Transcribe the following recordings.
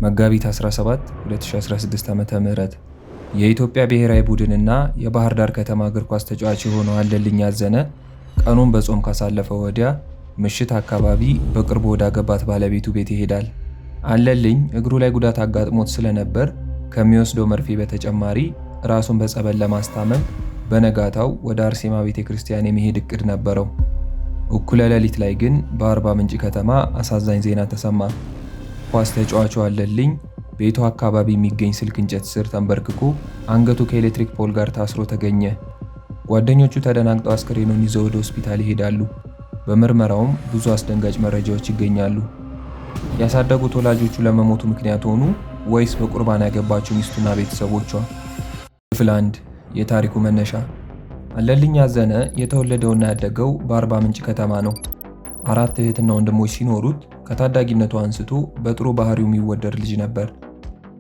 መጋቢት 17 2016 ዓ.ም የኢትዮጵያ ብሔራዊ ቡድንና የባህር ዳር ከተማ እግር ኳስ ተጫዋች የሆነው አለልኝ አዘነ ቀኑን በጾም ካሳለፈ ወዲያ ምሽት አካባቢ በቅርቡ ወዳገባት ባለቤቱ ቤት ይሄዳል። አለልኝ እግሩ ላይ ጉዳት አጋጥሞት ስለነበር ከሚወስደው መርፌ በተጨማሪ ራሱን በጸበል ለማስታመም በነጋታው ወደ አርሴማ ቤተ ክርስቲያን የመሄድ እቅድ ነበረው። እኩለ ሌሊት ላይ ግን በአርባ ምንጭ ከተማ አሳዛኝ ዜና ተሰማ። ኳስ ተጫዋቹ አለልኝ ቤቱ አካባቢ የሚገኝ ስልክ እንጨት ስር ተንበርክኮ አንገቱ ከኤሌክትሪክ pole ጋር ታስሮ ተገኘ። ጓደኞቹ ተደናግጠው አስክሬኑን ይዘው ወደ ሆስፒታል ይሄዳሉ። በምርመራውም ብዙ አስደንጋጭ መረጃዎች ይገኛሉ። ያሳደጉት ወላጆቹ ለመሞቱ ምክንያት ሆኑ ወይስ በቁርባን ያገባችው ሚስቱና ቤተሰቦቿ? ክፍል 1፣ የታሪኩ መነሻ። አለልኝ አዘነ የተወለደውና ያደገው በአርባ ምንጭ ከተማ ነው። አራት እህትና ወንድሞች ሲኖሩት ከታዳጊነቱ አንስቶ በጥሩ ባህሪው የሚወደድ ልጅ ነበር።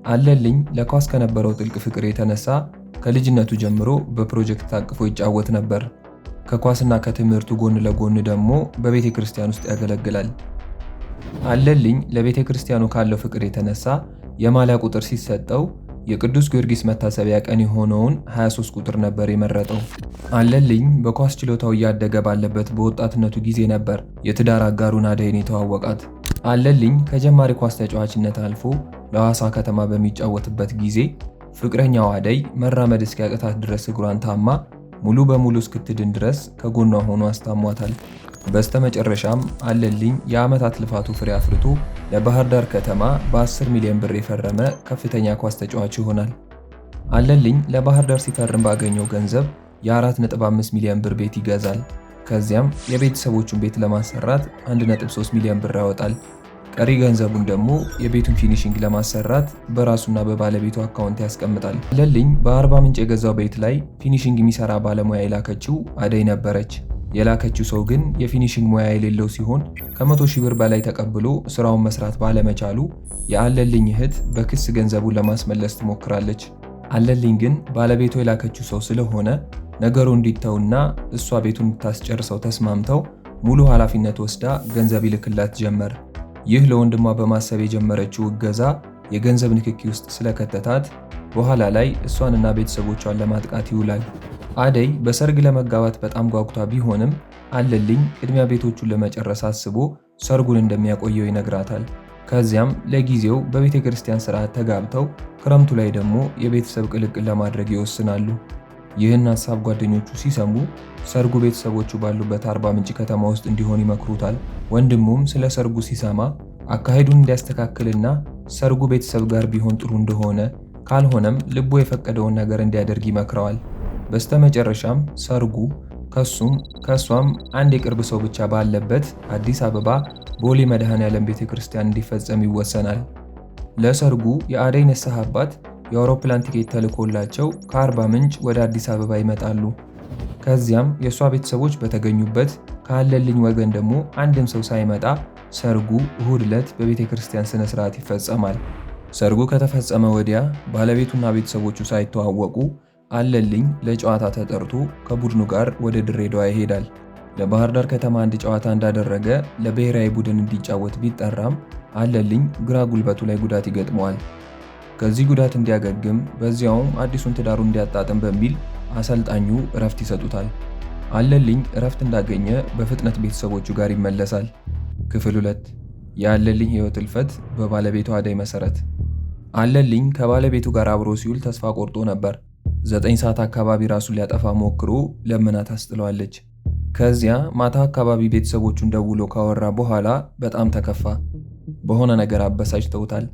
አለልኝ ለኳስ ከነበረው ጥልቅ ፍቅር የተነሳ ከልጅነቱ ጀምሮ በፕሮጀክት ታቅፎ ይጫወት ነበር። ከኳስና ከትምህርቱ ጎን ለጎን ደግሞ በቤተ ክርስቲያን ውስጥ ያገለግላል። አለልኝ ለቤተ ክርስቲያኑ ካለው ፍቅር የተነሳ የማሊያ ቁጥር ሲሰጠው የቅዱስ ጊዮርጊስ መታሰቢያ ቀን የሆነውን 23 ቁጥር ነበር የመረጠው። አለልኝ በኳስ ችሎታው እያደገ ባለበት በወጣትነቱ ጊዜ ነበር የትዳር አጋሩን አደይን የተዋወቃት። አለልኝ ከጀማሪ ኳስ ተጫዋችነት አልፎ ለሐዋሳ ከተማ በሚጫወትበት ጊዜ ፍቅረኛው አደይ መራመድ እስኪያቅታት ድረስ እግሯን ታማ ሙሉ በሙሉ እስክትድን ድረስ ከጎኗ ሆኖ አስታሟታል። በስተመጨረሻም አለልኝ የዓመታት ልፋቱ ፍሬ አፍርቶ ለባህር ዳር ከተማ በ10 ሚሊዮን ብር የፈረመ ከፍተኛ ኳስ ተጫዋች ይሆናል። አለልኝ ለባህር ዳር ሲፈርም ባገኘው ገንዘብ የ4.5 ሚሊዮን ብር ቤት ይገዛል። ከዚያም የቤተሰቦቹን ቤት ለማሰራት 1.3 ሚሊዮን ብር ያወጣል። ቀሪ ገንዘቡን ደግሞ የቤቱን finishing ለማሰራት በራሱና በባለቤቱ አካውንት ያስቀምጣል። አለልኝ በአርባ ምንጭ የገዛው ቤት ላይ finishing የሚሰራ ባለሙያ የላከችው አደይ ነበረች። የላከችው ሰው ግን የ finishing ሙያ የሌለው ሲሆን ከ100,000 ብር በላይ ተቀብሎ ስራውን መስራት ባለመቻሉ የአለልኝ እህት በክስ ገንዘቡን ለማስመለስ ትሞክራለች። አለልኝ ግን ባለቤቱ የላከችው ሰው ስለሆነ ነገሩ እንዲተውና እሷ ቤቱን እንድታስጨርሰው ተስማምተው ሙሉ ኃላፊነት ወስዳ ገንዘብ ይልክላት ጀመር። ይህ ለወንድሟ በማሰብ የጀመረችው እገዛ የገንዘብ ንክኪ ውስጥ ስለከተታት በኋላ ላይ እሷንና ቤተሰቦቿን ለማጥቃት ይውላል። አደይ በሰርግ ለመጋባት በጣም ጓጉታ ቢሆንም አለልኝ ቅድሚያ ቤቶቹን ለመጨረስ አስቦ ሰርጉን እንደሚያቆየው ይነግራታል። ከዚያም ለጊዜው በቤተ ክርስቲያን ስርዓት ተጋብተው ክረምቱ ላይ ደግሞ የቤተሰብ ቅልቅል ለማድረግ ይወስናሉ። ይህን ሀሳብ ጓደኞቹ ሲሰሙ ሰርጉ ቤተሰቦቹ ባሉበት አርባ ምንጭ ከተማ ውስጥ እንዲሆን ይመክሩታል። ወንድሙም ስለ ሰርጉ ሲሰማ አካሄዱን እንዲያስተካክልና ሰርጉ ቤተሰብ ጋር ቢሆን ጥሩ እንደሆነ፣ ካልሆነም ልቡ የፈቀደውን ነገር እንዲያደርግ ይመክረዋል። በስተመጨረሻም ሰርጉ ከሱም ከሷም አንድ የቅርብ ሰው ብቻ ባለበት አዲስ አበባ ቦሌ መድኃኔዓለም ቤተክርስቲያን እንዲፈጸም ይወሰናል። ለሰርጉ የአደይ ንስሐ አባት የአውሮፕላን ቲኬት ተልኮላቸው ከአርባ ምንጭ ወደ አዲስ አበባ ይመጣሉ። ከዚያም የእሷ ቤተሰቦች በተገኙበት ካለልኝ ወገን ደግሞ አንድም ሰው ሳይመጣ ሰርጉ እሁድ ዕለት በቤተ ክርስቲያን ስነ ስርዓት ይፈጸማል። ሰርጉ ከተፈጸመ ወዲያ ባለቤቱና ቤተሰቦቹ ሳይተዋወቁ አለልኝ ለጨዋታ ተጠርቶ ከቡድኑ ጋር ወደ ድሬዳዋ ይሄዳል። ለባህር ዳር ከተማ አንድ ጨዋታ እንዳደረገ ለብሔራዊ ቡድን እንዲጫወት ቢጠራም አለልኝ ግራ ጉልበቱ ላይ ጉዳት ይገጥመዋል። ከዚህ ጉዳት እንዲያገግም በዚያውም አዲሱን ትዳሩን እንዲያጣጥም በሚል አሰልጣኙ እረፍት ይሰጡታል። አለልኝ እረፍት እንዳገኘ በፍጥነት ቤተሰቦቹ ጋር ይመለሳል። ክፍል 2፣ የአለልኝ ሕይወት እልፈት በባለቤቱ አደይ መሰረት። አለልኝ ከባለቤቱ ጋር አብሮ ሲውል ተስፋ ቆርጦ ነበር። 9 ሰዓት አካባቢ ራሱን ሊያጠፋ ሞክሮ ለምና ታስጥለዋለች። ከዚያ ማታ አካባቢ ቤተሰቦቹን ደውሎ ካወራ በኋላ በጣም ተከፋ። በሆነ ነገር አበሳጭተውታል።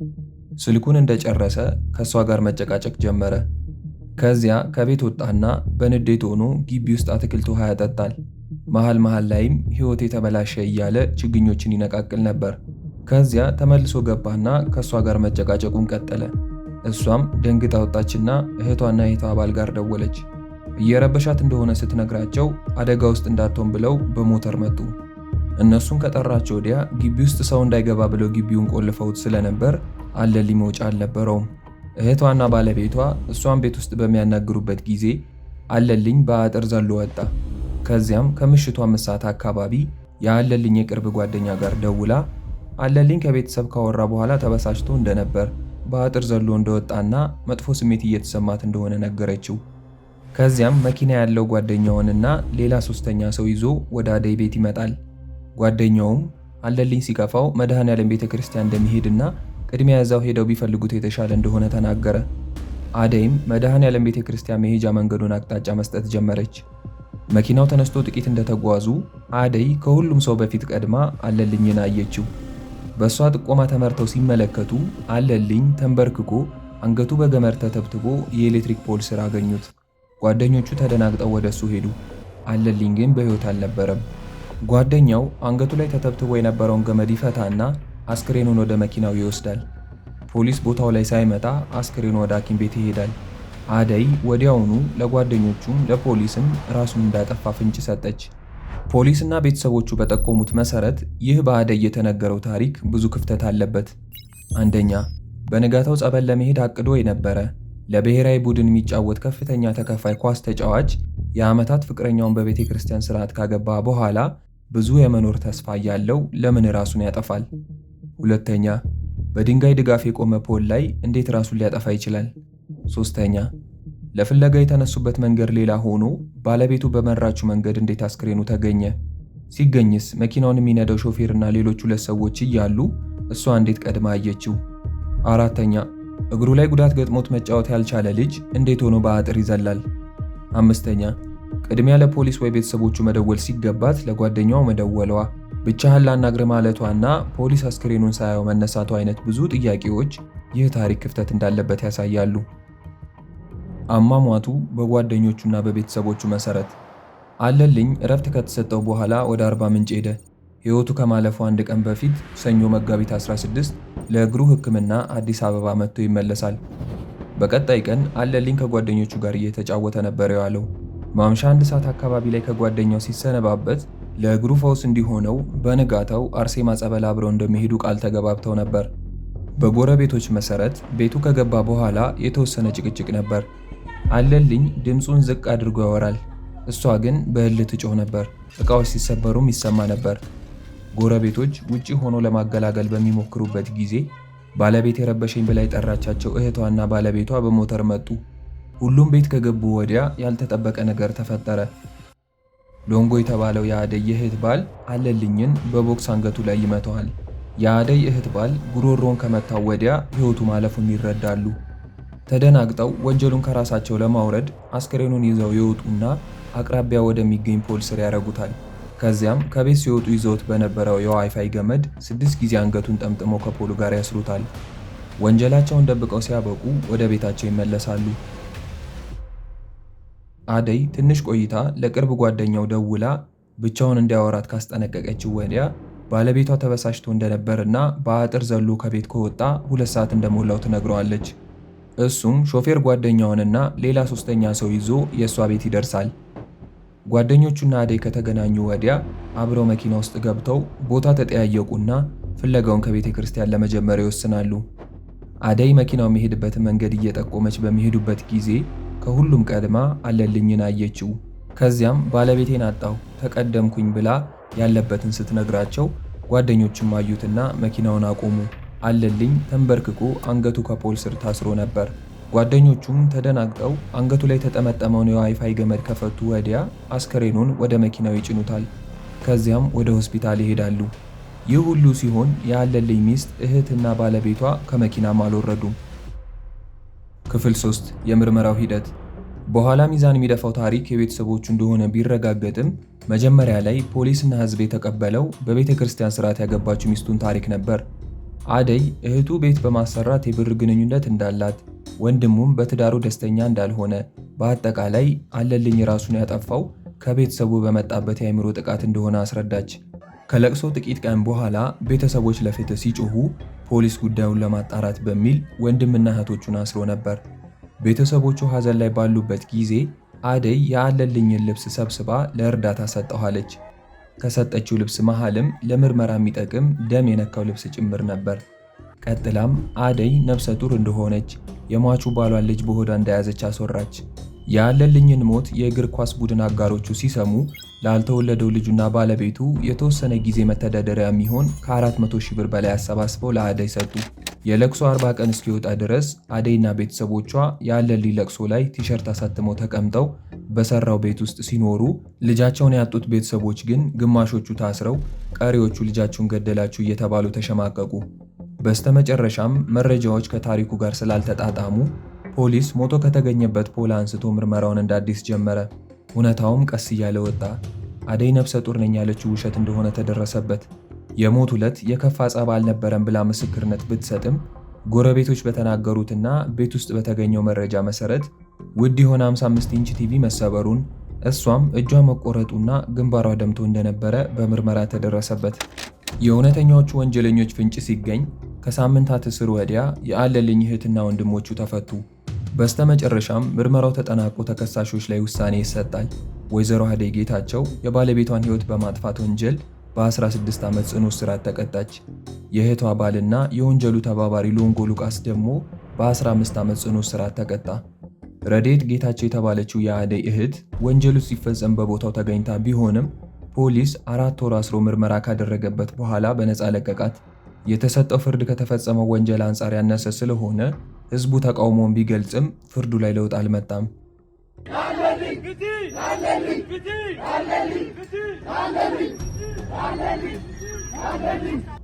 ስልኩን እንደጨረሰ ከእሷ ጋር መጨቃጨቅ ጀመረ። ከዚያ ከቤት ወጣና በንዴት ሆኖ ግቢ ውስጥ አትክልት ውሃ ያጠጣል። መሃል መሃል ላይም ሕይወቴ የተበላሸ እያለ ችግኞችን ይነቃቅል ነበር። ከዚያ ተመልሶ ገባና ከእሷ ጋር መጨቃጨቁን ቀጠለ። እሷም ደንግጣ ወጣችና እህቷና የእህቷ ባል ጋር ደወለች። እየረበሻት እንደሆነ ስትነግራቸው አደጋ ውስጥ እንዳትሆን ብለው በሞተር መጡ። እነሱን ከጠራቸው ወዲያ ግቢ ውስጥ ሰው እንዳይገባ ብለው ግቢውን ቆልፈውት ስለነበር አለልኝ መውጫ አልነበረውም። እህቷና ባለቤቷ እሷን ቤት ውስጥ በሚያናግሩበት ጊዜ አለልኝ በአጥር ዘሎ ወጣ። ከዚያም ከምሽቱ 5 ሰዓት አካባቢ የአለልኝ የቅርብ ጓደኛ ጋር ደውላ አለልኝ ከቤተሰብ ካወራ በኋላ ተበሳጭቶ እንደነበር፣ በአጥር ዘሎ እንደወጣና መጥፎ ስሜት እየተሰማት እንደሆነ ነገረችው። ከዚያም መኪና ያለው ጓደኛውንና ሌላ ሶስተኛ ሰው ይዞ ወደ አደይ ቤት ይመጣል። ጓደኛውም አለልኝ ሲከፋው መድኃኔዓለም ቤተ ክርስቲያን እንደሚሄድና ቅድሚያ እዛው ሄደው ቢፈልጉት የተሻለ እንደሆነ ተናገረ። አደይም መድኃኔዓለም ቤተ ክርስቲያን መሄጃ መንገዱን አቅጣጫ መስጠት ጀመረች። መኪናው ተነስቶ ጥቂት እንደተጓዙ አደይ ከሁሉም ሰው በፊት ቀድማ አለልኝን አየችው። በእሷ ጥቆማ ተመርተው ሲመለከቱ አለልኝ ተንበርክኮ አንገቱ በገመድ ተተብትቦ የኤሌክትሪክ pole ስር አገኙት። ጓደኞቹ ተደናግጠው ወደ እሱ ሄዱ። አለልኝ ግን በሕይወት አልነበረም። ጓደኛው አንገቱ ላይ ተተብትቦ የነበረውን ገመድ ይፈታና አስክሬኑን ወደ መኪናው ይወስዳል። ፖሊስ ቦታው ላይ ሳይመጣ አስክሬኑ ወደ ሐኪም ቤት ይሄዳል። አደይ ወዲያውኑ ለጓደኞቹም ለፖሊስም ራሱን እንዳጠፋ ፍንጭ ሰጠች። ፖሊስና ቤተሰቦቹ በጠቆሙት መሰረት ይህ በአደይ የተነገረው ታሪክ ብዙ ክፍተት አለበት። አንደኛ፣ በንጋታው ጸበል ለመሄድ አቅዶ የነበረ ለብሔራዊ ቡድን የሚጫወት ከፍተኛ ተከፋይ ኳስ ተጫዋች የዓመታት ፍቅረኛውን በቤተ ክርስቲያን ስርዓት ካገባ በኋላ ብዙ የመኖር ተስፋ እያለው ለምን ራሱን ያጠፋል? ሁለተኛ፣ በድንጋይ ድጋፍ የቆመ ፖል ላይ እንዴት ራሱን ሊያጠፋ ይችላል? ሶስተኛ፣ ለፍለጋ የተነሱበት መንገድ ሌላ ሆኖ ባለቤቱ በመራችው መንገድ እንዴት አስክሬኑ ተገኘ? ሲገኝስ መኪናውን የሚነዳው ሾፌርና ሌሎች ሁለት ሰዎች እያሉ እሷ እንዴት ቀድማ አየችው? አራተኛ፣ እግሩ ላይ ጉዳት ገጥሞት መጫወት ያልቻለ ልጅ እንዴት ሆኖ በአጥር ይዘላል? አምስተኛ፣ ቅድሚያ ለፖሊስ ወይ ቤተሰቦቹ መደወል ሲገባት ለጓደኛው መደወሏ፣ ብቻህን ላናግር ማለቷና ፖሊስ አስክሬኑን ሳያየው መነሳቱ አይነት ብዙ ጥያቄዎች ይህ ታሪክ ክፍተት እንዳለበት ያሳያሉ። አሟሟቱ በጓደኞቹና በቤተሰቦቹ መሰረት አለልኝ እረፍት ከተሰጠው በኋላ ወደ አርባ ምንጭ ሄደ። ሕይወቱ ከማለፉ አንድ ቀን በፊት ሰኞ መጋቢት 16 ለእግሩ ሕክምና አዲስ አበባ መጥቶ ይመለሳል። በቀጣይ ቀን አለልኝ ከጓደኞቹ ጋር እየተጫወተ ነበር የዋለው። ማምሻ 1 ሰዓት አካባቢ ላይ ከጓደኛው ሲሰነባበት ለእግሩ ፈውስ እንዲሆነው በንጋታው አርሴማ ጸበል አብረው እንደሚሄዱ ቃል ተገባብተው ነበር። በጎረቤቶች መሰረት ቤቱ ከገባ በኋላ የተወሰነ ጭቅጭቅ ነበር። አለልኝ ድምፁን ዝቅ አድርጎ ያወራል። እሷ ግን በእልህ ትጮህ ነበር። እቃዎች ሲሰበሩም ይሰማ ነበር። ጎረቤቶች ውጪ ሆኖ ለማገላገል በሚሞክሩበት ጊዜ ባለቤት የረበሸኝ ብላ የጠራቻቸው እህቷና ባለቤቷ በሞተር መጡ። ሁሉም ቤት ከገቡ ወዲያ ያልተጠበቀ ነገር ተፈጠረ። ሎንጎ የተባለው የአደይ እህት ባል አለልኝን በቦክስ አንገቱ ላይ ይመታዋል። የአደይ እህት ባል ጉሮሮን ከመታው ወዲያ ሕይወቱ ማለፉን ይረዳሉ። ተደናግጠው ወንጀሉን ከራሳቸው ለማውረድ አስክሬኑን ይዘው ይወጡና አቅራቢያ ወደሚገኝ pole ስር ያደርጉታል። ከዚያም ከቤት ሲወጡ ይዘውት በነበረው የዋይፋይ ገመድ 6 ጊዜ አንገቱን ጠምጥመው ከፖሉ ጋር ያስሩታል። ወንጀላቸውን ደብቀው ሲያበቁ ወደ ቤታቸው ይመለሳሉ። አደይ ትንሽ ቆይታ ለቅርብ ጓደኛው ደውላ ብቻውን እንዲያወራት ካስጠነቀቀችው ወዲያ ባለቤቷ ተበሳጭቶ እንደነበርና በአጥር ዘሎ ከቤት ከወጣ 2 ሰዓት እንደሞላው ትነግረዋለች። እሱም ሾፌር ጓደኛውንና ሌላ ሶስተኛ ሰው ይዞ የእሷ ቤት ይደርሳል። ጓደኞቹና አደይ ከተገናኙ ወዲያ አብረው መኪና ውስጥ ገብተው ቦታ ተጠያየቁና ፍለጋውን ከቤተ ክርስቲያን ለመጀመር ይወስናሉ። አደይ መኪናው የሚሄድበትን መንገድ እየጠቆመች በሚሄዱበት ጊዜ ከሁሉም ቀድማ አለልኝን አየችው። ከዚያም ባለቤቴን አጣሁ ተቀደምኩኝ ብላ ያለበትን ስትነግራቸው ጓደኞቹም አዩትና መኪናውን አቆሙ። አለልኝ ተንበርክኮ አንገቱ ከ pole ስር ታስሮ ነበር። ጓደኞቹም ተደናግጠው አንገቱ ላይ የተጠመጠመውን የዋይፋይ ገመድ ከፈቱ ወዲያ አስከሬኑን ወደ መኪናው ይጭኑታል። ከዚያም ወደ ሆስፒታል ይሄዳሉ። ይህ ሁሉ ሲሆን የአለልኝ ሚስት እህትና ባለቤቷ ከመኪናም አልወረዱም። ክፍል 3፣ የምርመራው ሂደት። በኋላ ሚዛን የሚደፋው ታሪክ የቤተሰቦቹ እንደሆነ ቢረጋገጥም መጀመሪያ ላይ ፖሊስና ሕዝብ የተቀበለው በቤተ ክርስቲያን ስርዓት ያገባችው ሚስቱን ታሪክ ነበር። አደይ እህቱ ቤት በማሰራት የብር ግንኙነት እንዳላት፣ ወንድሙም በትዳሩ ደስተኛ እንዳልሆነ፣ በአጠቃላይ አለልኝ ራሱን ያጠፋው ከቤተሰቡ በመጣበት የአእምሮ ጥቃት እንደሆነ አስረዳች። ከለቅሶ ጥቂት ቀን በኋላ ቤተሰቦች ለፍትህ ሲጮሁ ፖሊስ ጉዳዩን ለማጣራት በሚል ወንድምና እህቶቹን አስሮ ነበር። ቤተሰቦቹ ሐዘን ላይ ባሉበት ጊዜ አደይ የአለልኝን ልብስ ሰብስባ ለእርዳታ ሰጠኋለች። ከሰጠችው ልብስ መሃልም ለምርመራ የሚጠቅም ደም የነካው ልብስ ጭምር ነበር። ቀጥላም አደይ ነፍሰ ጡር እንደሆነች የሟቹ ባሏን ልጅ በሆዷ እንደያዘች አስወራች። የአለልኝን ሞት የእግር ኳስ ቡድን አጋሮቹ ሲሰሙ ላልተወለደው ልጁና ባለቤቱ የተወሰነ ጊዜ መተዳደሪያ የሚሆን ከ400 ሺህ ብር በላይ አሰባስበው ለአደይ ሰጡ። የለቅሶ 40 ቀን እስኪወጣ ድረስ አደይና ቤተሰቦቿ የአለልኝ ለቅሶ ላይ ቲሸርት አሳትመው ተቀምጠው በሰራው ቤት ውስጥ ሲኖሩ፣ ልጃቸውን ያጡት ቤተሰቦች ግን ግማሾቹ ታስረው ቀሪዎቹ ልጃችሁን ገደላችሁ እየተባሉ ተሸማቀቁ። በስተመጨረሻም መረጃዎች ከታሪኩ ጋር ስላልተጣጣሙ ፖሊስ ሞቶ ከተገኘበት ፖል አንስቶ ምርመራውን እንደ አዲስ ጀመረ። እውነታውም ቀስ እያለ ወጣ። አደይ ነፍሰ ጡር ነኝ ያለችው ውሸት እንደሆነ ተደረሰበት። የሞት ዕለት የከፋ ጸብ አልነበረም ብላ ምስክርነት ብትሰጥም ጎረቤቶች በተናገሩትና ቤት ውስጥ በተገኘው መረጃ መሰረት ውድ የሆነ 55 ኢንች ቲቪ መሰበሩን፣ እሷም እጇ መቆረጡና ግንባሯ ደምቶ እንደነበረ በምርመራ ተደረሰበት። የእውነተኛዎቹ ወንጀለኞች ፍንጭ ሲገኝ ከሳምንታት እስር ወዲያ የአለልኝ እህትና ወንድሞቹ ተፈቱ። በስተመጨረሻም ምርመራው ተጠናቆ ተከሳሾች ላይ ውሳኔ ይሰጣል። ወይዘሮ አደይ ጌታቸው የባለቤቷን ሕይወት በማጥፋት ወንጀል በ16 ዓመት ጽኑ እስራት ተቀጣች። የእህቷ ባልና የወንጀሉ ተባባሪ ሎንጎ ሉቃስ ደግሞ በ15 ዓመት ጽኑ እስራት ተቀጣ። ረዴት ጌታቸው የተባለችው የአደይ እህት ወንጀሉ ሲፈጸም በቦታው ተገኝታ ቢሆንም ፖሊስ 4 ወር አስሮ ምርመራ ካደረገበት በኋላ በነፃ ለቀቃት። የተሰጠው ፍርድ ከተፈጸመው ወንጀል አንጻር ያነሰ ስለሆነ ህዝቡ ተቃውሞውን ቢገልጽም ፍርዱ ላይ ለውጥ አልመጣም።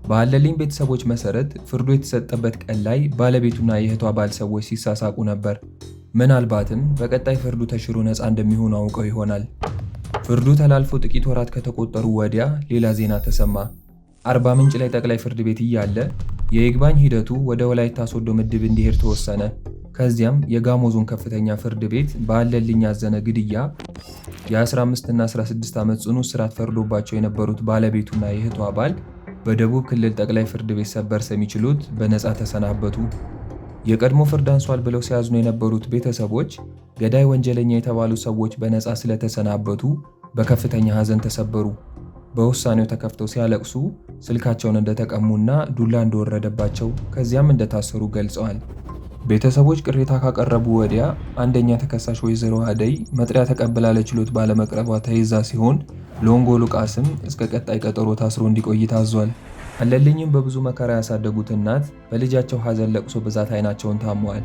በአለልኝ ቤተሰቦች መሰረት ፍርዱ የተሰጠበት ቀን ላይ ባለቤቱና የእህቷ ባል ሰዎች ሲሳሳቁ ነበር። ምናልባትም በቀጣይ ፍርዱ ተሽሮ ነፃ እንደሚሆኑ አውቀው ይሆናል። ፍርዱ ተላልፎ ጥቂት ወራት ከተቆጠሩ ወዲያ ሌላ ዜና ተሰማ። አርባ ምንጭ ላይ ጠቅላይ ፍርድ ቤት እያለ የይግባኝ ሂደቱ ወደ ወላይታ ሶዶ ምድብ እንዲሄድ ተወሰነ። ከዚያም የጋሞ ዞን ከፍተኛ ፍርድ ቤት በአለልኝ አዘነ ግድያ የ15 እና 16 ዓመት ጽኑ እስራት ፈርዶባቸው የነበሩት ባለቤቱና የእህቷ ባል በደቡብ ክልል ጠቅላይ ፍርድ ቤት ሰበር ሰሚ ችሎት በነፃ ተሰናበቱ። የቀድሞ ፍርድ አንሷል ብለው ሲያዝኑ የነበሩት ቤተሰቦች ገዳይ ወንጀለኛ የተባሉ ሰዎች በነፃ ስለተሰናበቱ በከፍተኛ ሐዘን ተሰበሩ። በውሳኔው ተከፍተው ሲያለቅሱ ስልካቸውን እንደተቀሙና ዱላ እንደወረደባቸው ከዚያም እንደታሰሩ ገልጸዋል። ቤተሰቦች ቅሬታ ካቀረቡ ወዲያ አንደኛ ተከሳሽ ወይዘሮ አደይ መጥሪያ ተቀብላ ለችሎት ባለመቅረቧ ተይዛ ሲሆን ሎንጎ ሉቃስም እስከ ቀጣይ ቀጠሮ ታስሮ እንዲቆይ ታዟል። አለልኝም በብዙ መከራ ያሳደጉት እናት በልጃቸው ሐዘን ለቅሶ ብዛት አይናቸውን ታመዋል።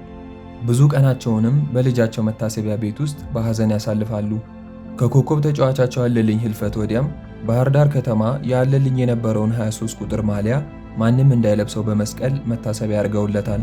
ብዙ ቀናቸውንም በልጃቸው መታሰቢያ ቤት ውስጥ በሐዘን ያሳልፋሉ። ከኮከብ ተጫዋቻቸው አለልኝ ህልፈት ወዲያም ባህር ዳር ከተማ የአለልኝ የነበረውን 23 ቁጥር ማሊያ ማንም እንዳይለብሰው በመስቀል መታሰቢያ አድርገውለታል።